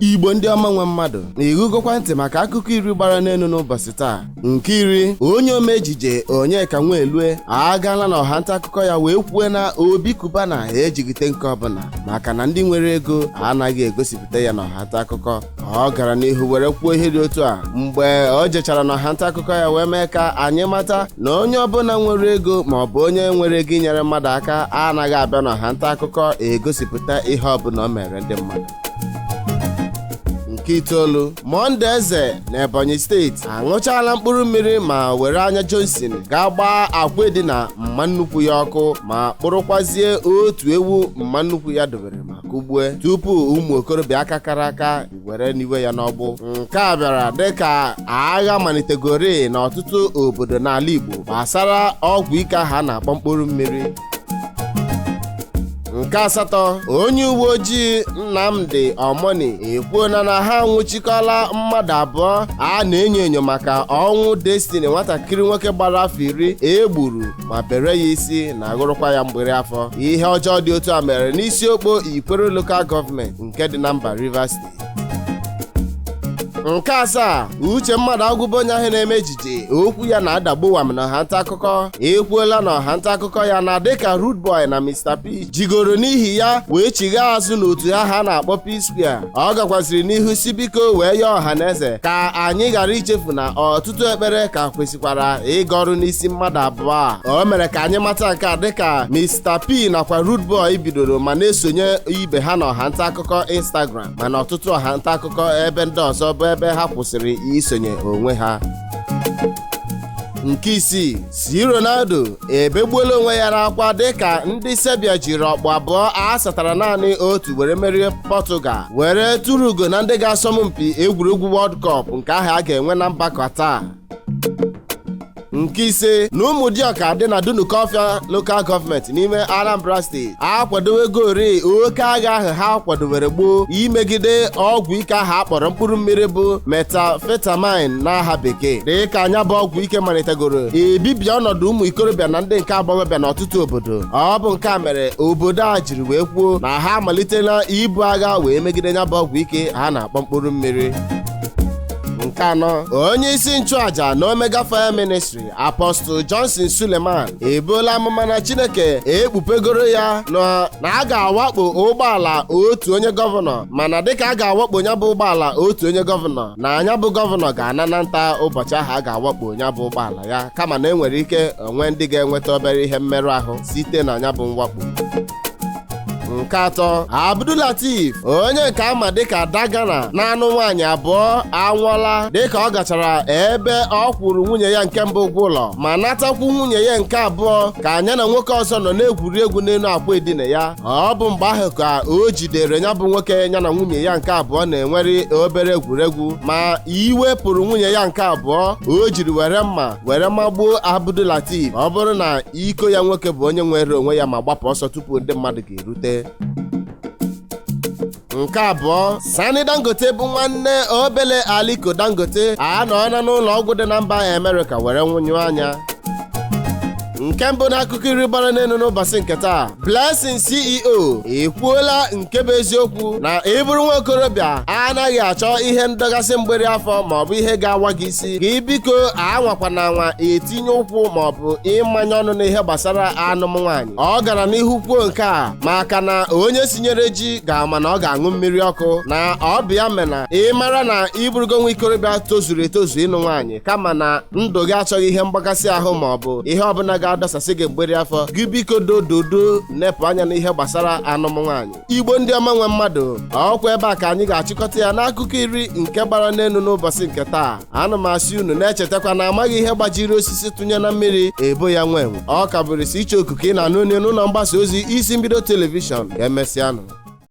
Igbo ndị ọma nwe mmadụ na-erugokwa ntị maka akụkọ 10 gbara n'elu n'ụbọchị taa. Nke 10, onye ome ejije Onyeka Nwelue agaala na ọha nta akụkọ ya wee kwuo na Obi Cubana ejigide nke ọbụla maka na ndị nwere ego anaghị egosipụta ya n'ọha nta akụkọ. Ọ gara n'ihu were kwuo ihe dị otu a mgbe o jechara n'ọha nta akụkọ ya wee mee ka anyị mata na onye ọbụla nwere ego ma ọ bụ onye nwere ego inyere mmadụ aka anaghị abịa n'ọha nta akụkọ egosipụta ihe ọbụla o mere ndị mmadụ. Nke 9, Monday Eze na Ebonyi steeti aṅụchala mkpụrụ mmiri ma were anya Johnson gaa gbaa akwa edina mma nnukwu ya ọkụ ma kpụrụkwazie otu ewu mma nnukwu ya dobere ma kụgbue tupu ụmụ okorobịa aka kara aka were n'iwe ya n'ọgbụ. Nke a bịara dịka agha malitegori n'ọtụtụ obodo n'ala Igbo gbasara ọgwụ ike ahụ a na-akpọ mkpụrụ mmiri. Nke 8, onye uwe ojii Nnamdi Omoni ekwuola na ha anwụchikọla mmadụ 2 a na-enyo enyo maka ọnwụ Destiny nwatakịrị nwoke gbara afọ 10 egburu ma bere ya isi na agụrụkwa ya mgbịrị afọ. Ihe ọjọọ dị otu a mere n'isi okpo Ikwere Local Government nke dị na mba Rivers Steeti. Nke 7, Uche mmadụ agwụbụ onye ahụ na-eme ejije okwu ya na-adagbuwam na ọha nta akụkọ ekwuola na ọha nta akụkọ ya na dịka Rude Boy na Mr. P jigoro n'ihi ya wee chigha azụ n'otu ha ha na-akpọ P Square. Ọ gakwaziri n'ihu si biko wee yọọ ọha na eze ka anyị ghara ichefu na ọtụtụ ekpere ka kwesịkwara ịga ọrụ n'isi mmadụ 2 a. O mere ka anyị mata nke a dịka Mr. P nakwa Rude Boy bidoro ma na-esonye ibe ha na ọha nta akụkọ Instagram, mana ọtụtụ ọha nta akụkọ ebe ndị ọzọ bụ ebe ha kwụsịrị isonye onwe ha. Nke 6, C Ronaldo ebegbuola onwe ya n'akwa dịka ndị Serbia jiri ọkpụ 2 a satara naanị otu were merie Portugal were tụrụ ugo na ndị ga-asọmpi egwuregwu World Cup nke ahụ a ga-enwe na mba Qatar. Nke 5, na Ụmụdịọka dị na Dunukọfịa Local Government n'ime Anambra Steeti akwadowegori oke agha ahụ ha kwadowere gboo imegide ọgwụ ike ahụ akpọrọ mkpụrụ mmiri bụ metafetamine n'aha bekee. Dịka anya bụ ọgwụ ike malitegoro ebibi ọnọdụ ụmụ ikorobịa na ndị nke agbọghọbịa n'ọtụtụ obodo. Ọ bụ nke a mere obodo a jiri wee kwuo na ha amalitela ibu agha wee megide nya bụ ọgwụ ike ha na-akpọ mkpụrụ mmiri. Nke 4, onye isi nchụaja na Omega Fire Ministry Apostle Johnson Suleman ebuola amụma na Chineke ekpupegoro ya na a ga-awakpo ụgbọala otu onye gọvanọ, mana dịka a ga-awakpo ya bụ ụgbọala otu onye gọvanọ na anya bụ gọvanọ ga-ana na nta ụbọchị ahụ a ga-awakpo ya bụ ụgbọala ya, kama na enwere ike onwe ndị ga-enweta obere ihe mmerụ ahụ site na ya bụ mwakpo. Nke 3, Abdulateef onye nke ama dịka Dagana na-anụ nwaanyị 2 anwụọla dịka ọ gachara ebe ọ kwụrụ nwunye ya nke mbụ ụgwọ ụlọ ma natakwu nwunye ya nke 2 ka anya na nwoke ọzọ nọ na-egwuri egwu n'elu akwa edina ya. Ọ bụ mgbe ahụ ka o jidere ya bụ nwoke ya na nwunye ya nke 2 na-enwere obere egwuregwu, ma iwe pụrụ nwunye ya nke 2 o jiri were mma were magbuo Abdulateef. Ọ bụrụ na iko ya nwoke bụ onye nwere onwe ya ma gbapụ ọsọ tupu ndị mmadụ ga-erute. Nke 2, Sani Dangote bụ nwanne obele Aliko Dangote anọọla n'ụlọ ọgwụ dị na mba Amerịka were nwụnyụ anya. Nke mbụ n'akụkọ 10 gbara n'elu n'ụbọchị nke taa, Blessing CEO ekwuola nke bụ eziokwu na ịbụrụ nwa okorobịa anaghị achọ ihe ndọgasị mgbịrị afọ maọbụ ihe ga-awa gị isi ka biko anwakwana anwa etinye ụkwụ maọbụ ịmanye ọnụ n'ihe gbasara anụm nwaanyị. Ọ gara n'ihu kwuo nke a maka na onye sinyere ji ga-ama na ọ ga-aṅụ mmiri ọkụ, na ọ bụ ya mere na ị mara na ịbụrụgo nwa ikorobịa tozuru etozu ịnụ nwaanyị, kama na ndụ gị achọghị ihe mgbakasị ahụ maọbụ ihe ọbụla ga-adọsasị gị mgbịrị afọ gị, biko dododo nepụ anya n'ihe gbasara anụm nwaanyị. Igbo ndị ọma nwe mmadụ, ọkwa ebe a ka anyị ga-achịkọta ya n'akụkọ 10 nke gbara n'elu n'ụbọchị nke taa. Ana m asị unu na-echetakwa na amaghị ihe gbajiri osisi tụnye na mmiri ebo ya nwe enwe. Ọ ka bụrụ isi iche okuku ị na-anụ onye n'ụlọ mgbasa ozi isi mbido telivishọn. Ka emesịanụ.